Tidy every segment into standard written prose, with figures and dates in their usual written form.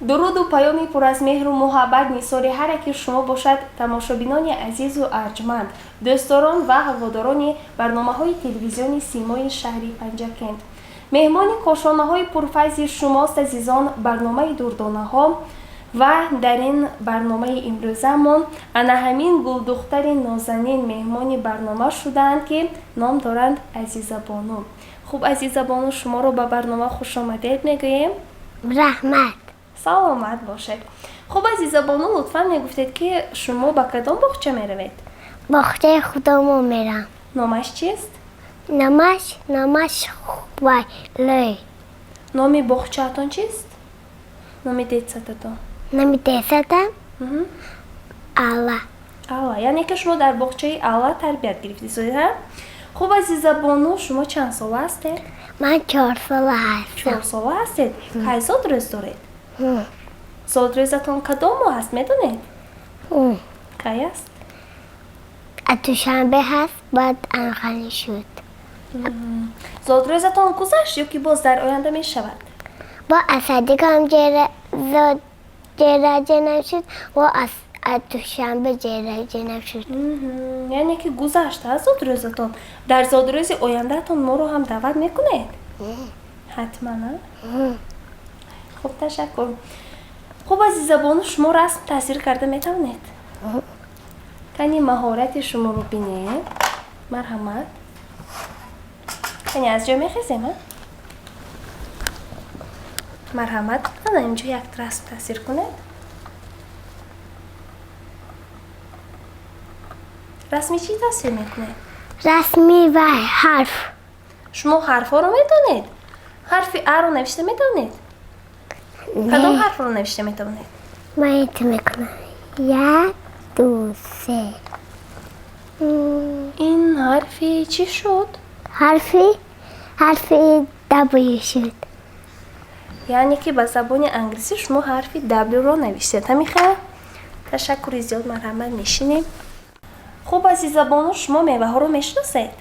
Дуруду паёми пур аз меҳру муҳаббат нисори ҳар яки шумо бошад, тамошобинони азизу арҷманд, дӯстдорон ва ҳаводорони барномаҳои телевизиони Симои шаҳри Панҷакент. Меҳмони кошонаҳои пурфайзи шумост, азизон, барномаи Дурдонаҳо ва дар ин барномаи имрӯзамон ана ҳамин гулдухтари нозанин меҳмони барнома шудаанд, ки ном доранд Азизабону. Хуб, Азизабону, шуморо ба барнома хушомадед мегӯем. Раҳмат. Саломат бошед. Хуб, Азизабону, лутфан мегуфтед, ки шумо ба кадом боғча меравед? Боғчаи худомо мерам. Номаш чист? Номаш вай лӯй. Номи боғчаатон чист? Номи детсадатон? Номи детсадам Алла. Алла. Яъне ки шумо дар боғчаи Алла тарбият гирифтед, ҳа? Хуб, Азизабону, шумо чанд сола ҳастед? Ман 4 сола ҳастам. 4 сола ҳастед. Кай зодрӯз доред? Зодрӯзатон кадом моҳ аст, медонед? Кай аст? Аз душанбе ҳаст, баъд анғанӣ шуд. Зодрӯзатон гузашт ё ки боз дар оянда мешавад? Бо аз садикам ҷераҷенам шуд ва аз душанбе ҷераҷенам шуд. Яъне ки гузашт а зодрӯзатон. Дар зодрӯзи ояндаатон моро ҳам даъват мекунед ҳатман, а? Хуб, ташаккур. Хуб, Азизабону, шумо расм тасвир карда метавонед? Кани, маҳорати шуморо бинем. Марҳамат, кани, аз ҷой мехезем, а? Марҳамат, ана инҷо як расм тасвир кунед. Расми чӣ тасвир мекунед? Расми вай, ҳарф. Шумо ҳарфҳоро медонед? Ҳарфи аро навишта метавонед? Кадом ҳарфро навишта метавонед? Ман ит мекунам: як, ду, се. Ин ҳарфи чӣ шуд? Ҳарфи W шуд. Яъне ки ба забони англисӣ шумо ҳарфи W-ро навиштед, ҳамин хел? Ташаккури зиёд, марҳамат, мешинем. Хуб, Азизабону, шумо меваҳоро мешиносед?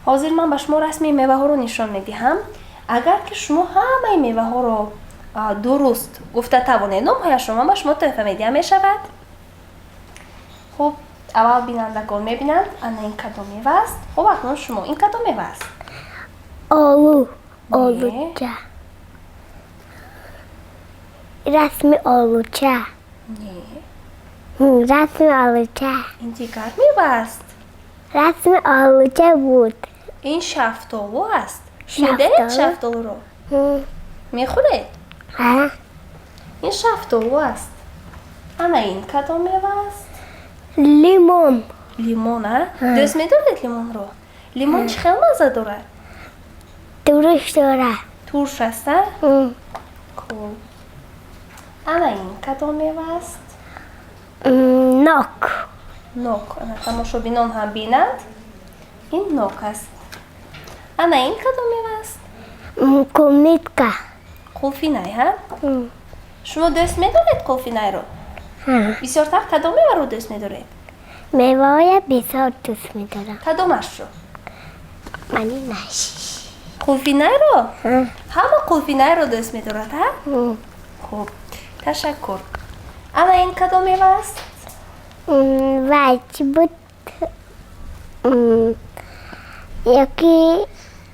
Ҳозир ман ба шумо расми меваҳоро нишон медиҳам. Агар ки шумо ҳамаи меваҳоро дуруст гуфта тавонед номҳояшро, ман ба шумо тӯҳфа медиҳам, мешавад? Хуб, аввал бинандагон мебинанд. Ана ин кадом мева аст? Хуб, акнун шумо, ин кадом мева аст? Олу. Олуча, расми олуча. Не. Расми олуча. Ин дигар мева аст. Расми олуча буд. Ин шафтолу аст. Шунидаед шафтолуро? Мехӯред? Ин шафтолу аст. Ана ин кадом мева аст? Лимон. Лимон, а? Дӯст медоред лимонро? Лимон чӣ хел мазза дорад? Турш дорад. Турш аст, а? Хуб, ана ин кадом мева аст? Нок. Нок. Ана, тамошобинон ҳам бинанд, ин нок аст. Ана ин кадом мева аст? Клубника. Қулфинай, ҳа? Шумо дӯст медоред қулфинайро? Бисёртар кадом меваро дӯст медоред? Меваҳоя бисёр дӯст медорам. Кадомашро? Мани наш. Қулфинайро? Ҳама қулфинайро дӯст медорад, ҳа? Хуб, ташаккур. Ана ин кадом мева аст? Вай, чӣ буд, ёки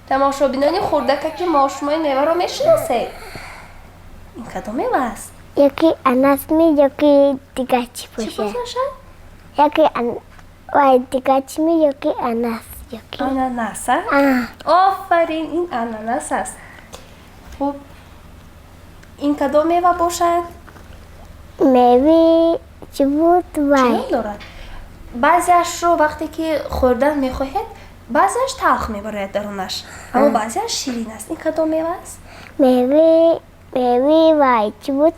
Тамошобинони хурдакаки мо, шумо ин меваро мешиносед? Ин кадом мева аст? Ёки анасми, ёки дигар чӣ Чӣ бошад. бошад? Ёки вай, дигар чими, ёки анас, ёки Ананас, а? Офарин, ин ананас аст. Хуб, ин кадом мева бошад? Меви чӣ буд? Чӣ Вай. ном дорад? Баъзеашро вақте ки хӯрдан мехоҳед, баъзеаш талх мебарояд дарунаш, аммо баъзеаш ширин аст. Ин кадом мева аст? Меви вай, чӣ буд,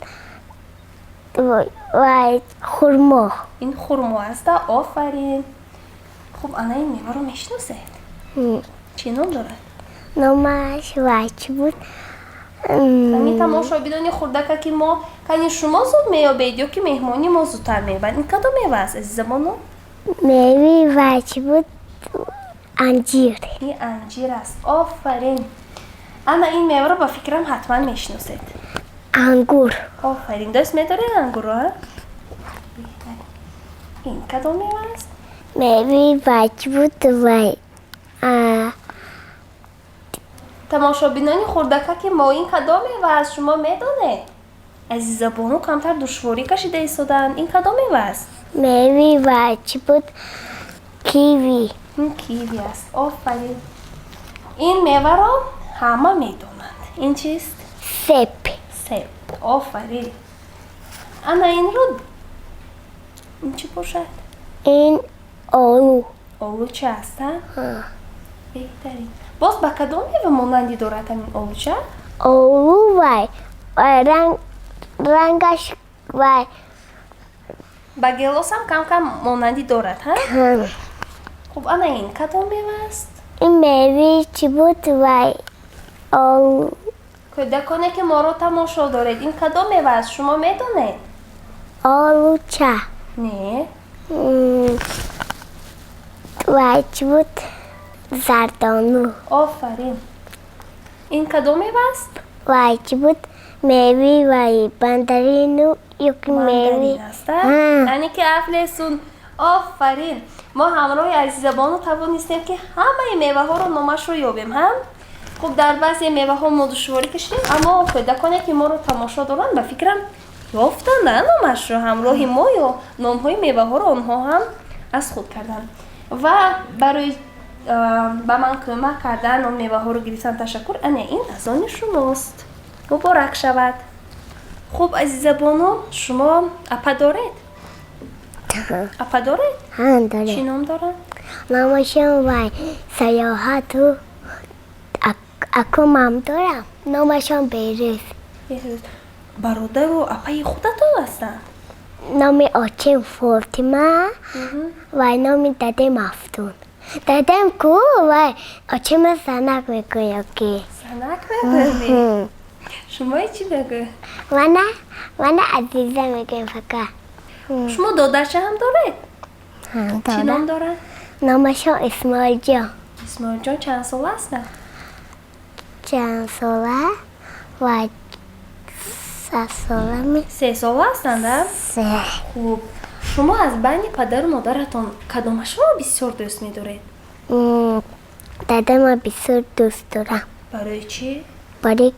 вай, хурмо. Ин хурмо аст, а? Офарин. Хуб, ана ин меваро мешиносед? Чӣ ном дорад? Номаш вай, чӣ буд? Кани, тамошобинони хурдакаки мо, кани, шумо зуд меёбед ё ки меҳмони мо зудтар меёбад? Ин кадом мева аст, Азизабону? Меви вай, чӣ буд, анҷир. Ин анҷир аст, офарин. Ана ин меваро, ба фикрам, ҳатман мешиносед. Ангур. Офарин, дӯст медоред ангурро? Беҳтарин. Ин кадом мева аст? Меваи вай чӣ буд вай? Тамошобинони хурдакаки мо, ин кадом мева аст, шумо медонед? Азизабону камтар душворӣ кашида истодаанд. Ин кадом мева аст? Меваи вай чӣ буд? Киви. Ин киви аст. Офарин. Ин меваро ҳама медонанд. Ин чист? Себ. Себ. Офарин. Ана инро, ин чӣ бошад? Ин олу. Олуча аст, а? Беҳтарин. Боз ба кадом мева монандӣ дорад ҳамин олуча? Олу вай ранг, рангаш вай. Ба гелосам кам кам монандӣ дорад, ҳа? Хуб, ана ин кадом мева аст? Ин меваи чӣ буд вай? Олу. Кӯдаконе ки моро тамошо доред, ин кадом мева аст, шумо медонед? Олуча. Не. Вай чӣ буд? Зардолу. Офарин. Ин кадом мева аст? Вай чӣ буд? Меваи вай мандарину ёки меваи Мандарин аст, яъне ки афлесун. Офарин. Мо ҳамроҳи Азизабону тавонистем, ки ҳамаи меваҳоро номашро ёбем, ҳа. Хуб, дар баъзе меваҳо мо душворӣ кашидем, аммо кӯдаконе ки моро тамошо доранд, ба фикрам, ёфтанд номашро ҳамроҳи мо ё номҳои меваҳоро онҳо ҳам аз худ карданд. Ва барои ба ман кӯмак кардан, он меваҳоро гирифтан, ташаккур. Ана ин аз они шумост, муборак шавад. Хуб, Азизабону, шумо апа доред? Апа доред? Дорем. Чӣ ном доранд? Номашон вай Саёҳату. Акумам дорам, номашон Берӯз. Бародару апаи худатон ҳастанд? Номи очим Фотима вай, номи дадем Афтун. Дадем ку вай очима занак мегӯяд ки. Занак мегӯяд? Шумои чӣ мегӯяд? Мана Азиза мегӯем фақат. Шумо додарча ҳам доред? Чӣ ном дорад? Номашон Исмоилҷон. Исмоилҷон чанд сола ҳастанд? Чанд сола? Вай, 3 сола ми. 3 сола ҳастанд, а? Се. Хуб, шумо аз байни падару модаратон кадомашро бисёр дӯст медоред? Дадама бисёр дӯст дорам. Барои чӣ? Барои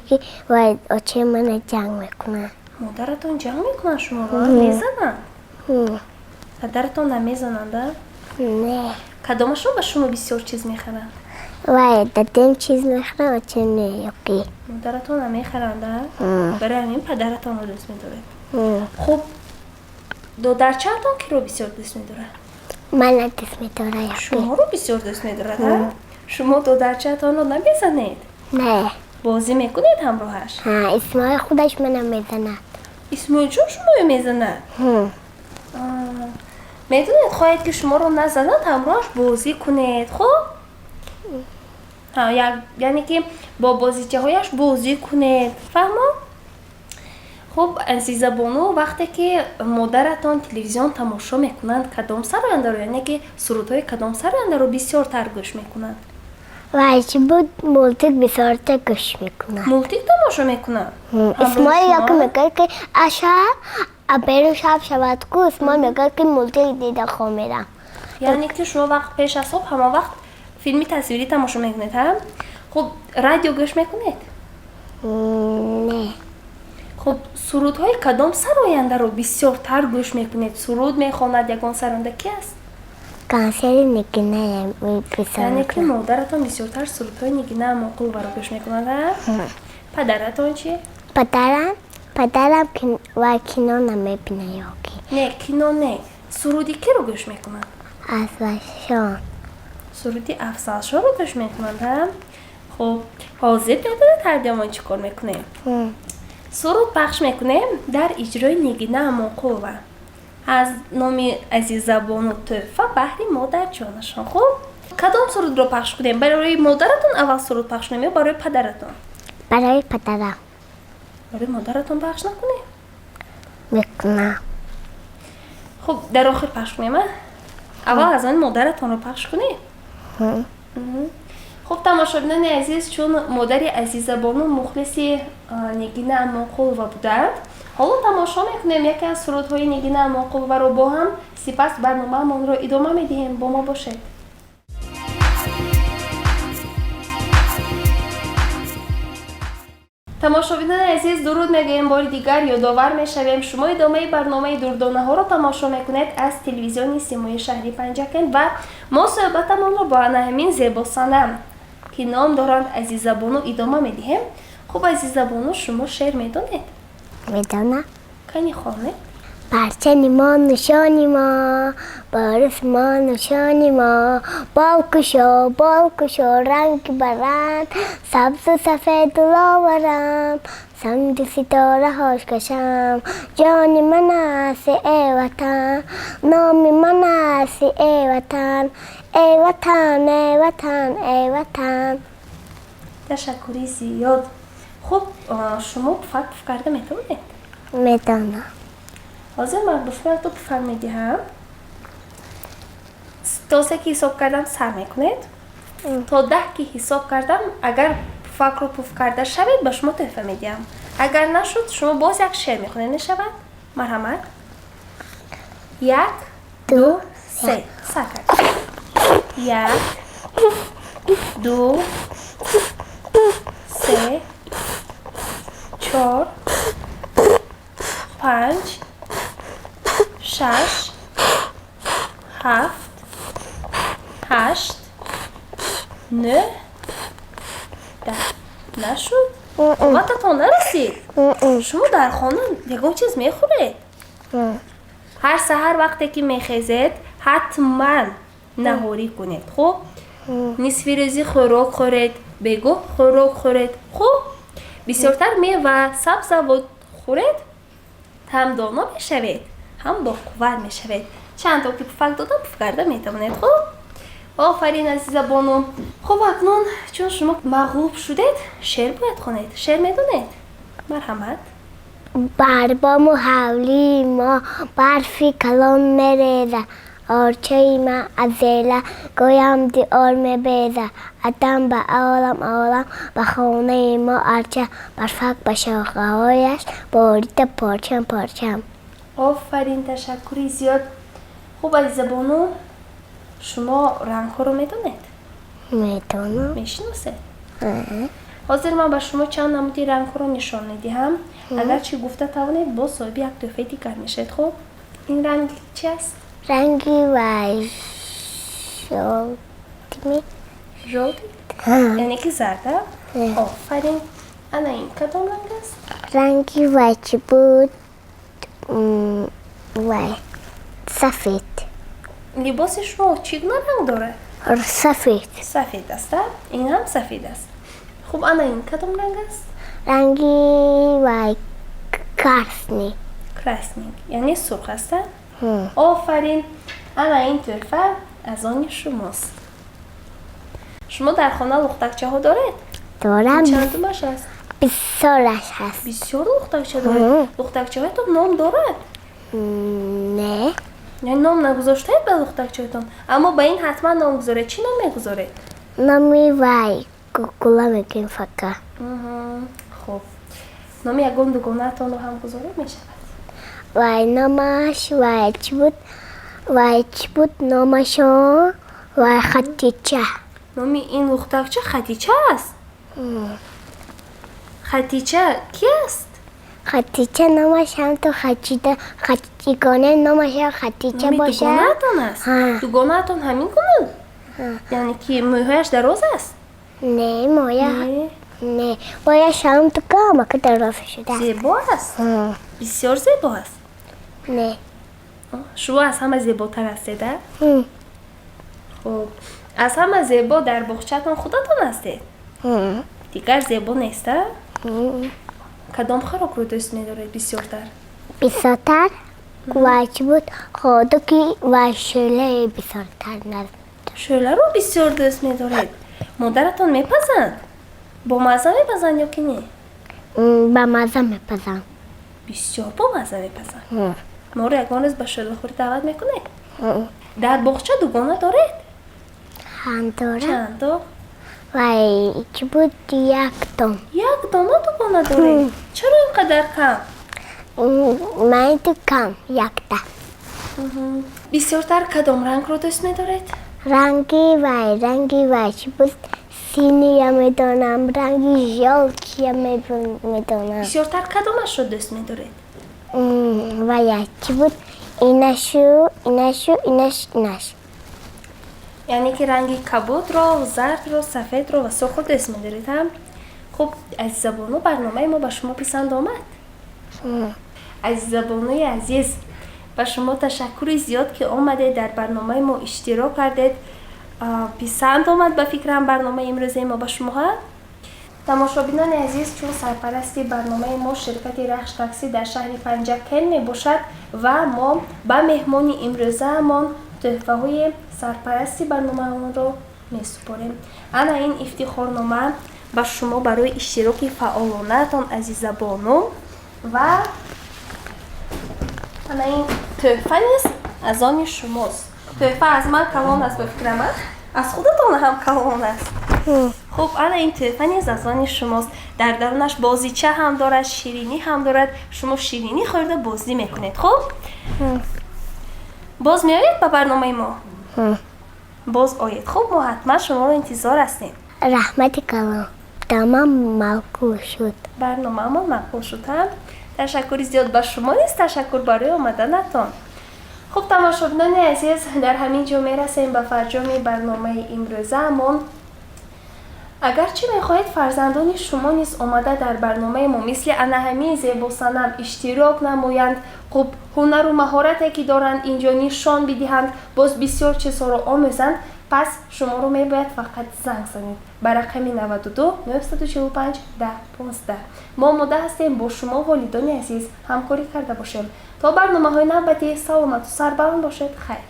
ки вай очаи мана ҷанг мекунад. Модаратон ҷанг мекунанд шуморо, мезананд? Падаратон намезананд, а? Не. Кадомашро ба шумо бисёр чиз мехаранд? Вай, дадем чиз мехарад, оча не ёки. Модаратон намехаранд, а? Барои ҳамин падаратонро дӯст медоред. Хуб, додарчаатон киро бисёр дӯст медорад? Мана дӯст медорад ёки. Шуморо бисёр дӯст медорад, а? Шумо додарчаатонро намезанед? Не. Бозӣ мекунед ҳамроҳаш? Исмоил худаш мана мезанад. Исмоилҷон шуморо мезанад? Медонед, хоҳед ки шуморо назанад, ҳамроҳаш бозӣ кунед. Хуб, яъне ки бо бозичаҳояш бозӣ кунед, фаҳмо? Хуб, Азизабону, вақте ки модаратон телевизион тамошо мекунанд, кадом сарояндаро, яъне ки сурудҳои кадом сарояндаро бисёртар гӯш мекунанд? Вай чӣ буд, мультик бисёртар гӯш мекунад. Мультик тамошо мекунанд? Исмоил ёки мегӯяд, ки аша берун шаб шавад ку, Исмоил мегӯяд, ки мультик дида хоб мерам. Яъне ки шумо вақт пеш аз хоб ҳама вақт филми тасвирӣ тамошо мекунед, ҳа? Хуб, радио гӯш мекунед? Не. Хуб, сурудҳои кадом сарояндаро бисёртар гӯш мекунед? Суруд мехонад ягон сароянда, ки аст? Консерти Нигина. Яъне ки модаратон бисёртар сурудҳои Нигина Амонқуловаро гӯш мекунад, а? Падаратон чӣ? Падарам вай кино намебинад ёки. Не, кино не, суруди киро гӯш мекунад? Афзалшон. Суруди Афзалшоро гӯш мекунанд, а? Хуб, ҳозир медонед ҳардуямон чӣ кор мекунем? Суруд пахш мекунем дар иҷрои Нигина Амонқулова аз номи Азизабону тӯҳфа баҳри модарҷонашон. Хуб, кадом сурудро пахш кунем? Барои модаратон аввал суруд пахш кунем ё барои падаратон? Барои падарам. Барои модаратон пахш накунем? Мекунам. Хуб, дар охир пахш кунем, а? Аввал аз они модаратонро пахш кунем. Хуб, тамошобинони азиз, чун модари Азизабону мухлиси Нигина Амонқулова буданд, ҳоло тамошо мекунем яке аз сурудҳои Нигина Амонқуловаро бо ҳам, сипас барномаамонро идома медиҳем. Бо мо бошед. Тамошобинони азиз, дуруд мегӯем бори дигар, ёдовар мешавем, шумо идомаи барномаи Дурдонаҳоро тамошо мекунед аз телевизиони Симои шаҳри Панҷакент ва мо суҳбатамонро бо ана ҳамин зебосанам, ки ном доранд Азизабону, идома медиҳем. Хуб, Азизабону, шумо шеър медонед? Медонам. Кани, хонед. Парчами мо, нишони мо, барфи мо, нишони мо, болкушо, болкушо, ранг баранд, сабзу сафеду ловарам, санги ситораҳош кашам, ҷони ман аси, э ватан, номи ман аси, э ватан, э ватан, э ватан, э ватан. Ташаккури зиёд. Хуб, шумо пуфак пуф карда метавонед? Медонам. Ҳозир ман ба шумо якто пуфак медиҳам. То се ки ҳисоб кардам, сар мекунед. То 10 ки ҳисоб кардам, агар пуфакро пуф карда шавед, ба шумо тӯҳфа медиҳам. Агар нашуд, шумо боз як шеър мехонед, мешавад? Марҳамат. Як, ду, се, сар кард. Як, ду, се, чор, панҷ, шаш, ҳафт, ҳашт, нӯҳ, 10. Нашуд? Қуввататон нарасид? Шумо дар хона ягон чиз мехӯред? Ҳар саҳар вақте ки мехезед, ҳатман наҳорӣ кунед. Хуб, нисфи рӯзӣ хӯрок хӯред, бегоҳ хӯрок хӯред. Хуб, бисёртар мева, сабзавот хӯред, ҳам доно мешавед, ҳам боқувват мешавед. Чанд то ки пуфак додам, пуф карда метавонед. Хуб, офарин, Азизабону. Хуб, акнун чун шумо мағлуб шудед, шеър бояд хонед. Шеър медонед? Марҳамат. Бар бому ҳавлии мо барфи калон мереза, орчаи ман аз зела гӯям диёр мебеза, адам ба олам, олам ба хонаи мо арча, барфак ба шохаҳояш борида порчам порчам. Офарин, ташаккури зиёд. Хуб, Азизабону, шумо рангҳоро медонед? Медонам. Мешиносед? Ҳозир ман ба шумо чанд намуди рангҳоро нишон медиҳам. Агарчи гуфта тавонед, боз соҳиби як тӯҳфаи дигар мешавед. Хуб, ин ранг чи аст? Ранги вай жёлтый. Жёлтый, яъне ки зарда. Офарин. Ана ин кадом ранг аст? Ранги вай чӣ буд, вай сафед. Либоси шумо чӣ гуна ранг дорад? Сафед. Сафед аст, а? Ин ҳам сафед аст. Хуб, ана ин кадом ранг аст? Ранги вай красный. Красный, яъне сурх аст, а? Офарин. Ана ин тӯҳфа аз они шумост. Шумо дар хона лухтакчаҳо доред? Дорам. Чандумаш аст? Бисёраш ҳаст. Бисёр лухтакча доред. Лухтакчаҳоятон ном дорад? Не. Яъне ном нагузоштаед ба лухтакчаҳоятон, аммо ба ин ҳатман ном гузоред. Чӣ ном мегузоред? Номи вай кукула мегӯем фақат. Хуб, номи ягон дугонаатонро ҳам гузоред, мешавад. Вай номаш вай чӣ буд, вай чӣ буд номашон, вай Хатича. Номи ин лухтакча Хатича аст? Хатича ки аст? Хатича номаш ҳам то Хатида, Хатигона номаш ҳам Хатича Номи бошад. дугонаатон аст? Дугонаатон ҳамин гуна, яъне ки мӯйҳояш дароз аст? Не, моя Не. Не, мояш ҳам то камака дароз шудааст. Зебо аст? Бисёр зебо аст? Не. Шумо аз ҳама зеботар ҳастед, а? Хуб, аз ҳама зебо дар боғчаатон худатон ҳастед? Дигар зебо нест, а? Кадом хӯрокро дӯст медоред бисёртар? Бисёртар вай чӣ буд, ходуки вай шӯлаи бисёртар. Шӯларо бисёр дӯст медоред. Модаратон мепазанд? Бо мазза мепазанд ё ки не? Ба мазза мепазанд. Бисёр бо мазза мепазанд. Моро ягон рӯз ба шӯлахӯрӣ даъват мекунед? Дар боғча дугона доред? Ҳам дорам. Чандто? Вай, чӣ буд, яктон. Як дона дугона доред? Чаро ин қадар кам? Ман ту кам, якта. Бисёртар кадом рангро дӯст медоред? Ранги вай, ранги вай чӣ буд, синий я медонам, ранги жёлтый я медонам. Бисёртар кадомашро дӯст медоред? Вая, чӣ буд, инашу, инашу, инаш, инаш. Яъне ки ранги кабудро, зардро, сафедро ва сурхро дӯст медоред, ҳам? Хуб, Азизабону, барномаи мо ба шумо писанд омад? Азизабонуи азиз, ба шумо ташаккури зиёд, ки омадед, дар барномаи мо иштирок кардед. Писанд омад, ба фикрам, барномаи имрӯзаи мо ба шумо, ҳа? Тамошобинони азиз, чун сарпарасти барномаи мо ширкати Рахш Таксӣ дар шаҳри Панҷакент мебошад ва мо ба меҳмони имрӯзаамон тӯҳфаҳои сарпарасти барномаонро месупорем. Ана ин ифтихорнома ба шумо барои иштироки фаъолонаатон, Азизабону, ва ана ин тӯҳфа низ аз они шумост. Тӯҳфа аз ман калон аст, ба фикрам, аз худатон ҳам калон аст. Хуб, ана ин тӯҳфа низ аз они шумост. Дар дарунаш бозича ҳам дорад, ширинӣ ҳам дорад. Шумо ширинӣ хӯрда бозӣ мекунед. Хуб, боз меоед ба барномаи мо? Боз оед, хуб? Мо ҳатман шуморо интизор ҳастем. Раҳмати калон, тамом маъқул шуд. Барномаамон маъқул шуд, ҳам? Ташаккури зиёд, ба шумо низ ташаккур барои омаданатон. Хуб, тамошобинони азиз, дар ҳамин ҷо мерасем ба фарҷоми барномаи имрӯзаамон. Агарчи мехоҳед фарзандони шумо низ омада дар барномаи мо мисли ана ҳамин зебосанам иштирок намоянд, хуб, ҳунару маҳорате ки доранд, инҷо нишон бидиҳанд, боз бисёр чизҳоро омӯзанд, пас шуморо мебояд фақат занг занед ба рақами 92 945 10 15. Мо омода ҳастем бо шумо, волидони азиз, ҳамкорӣ карда бошем. То барномаҳои навбатӣ саломату сарбаланд бошед. Хайр.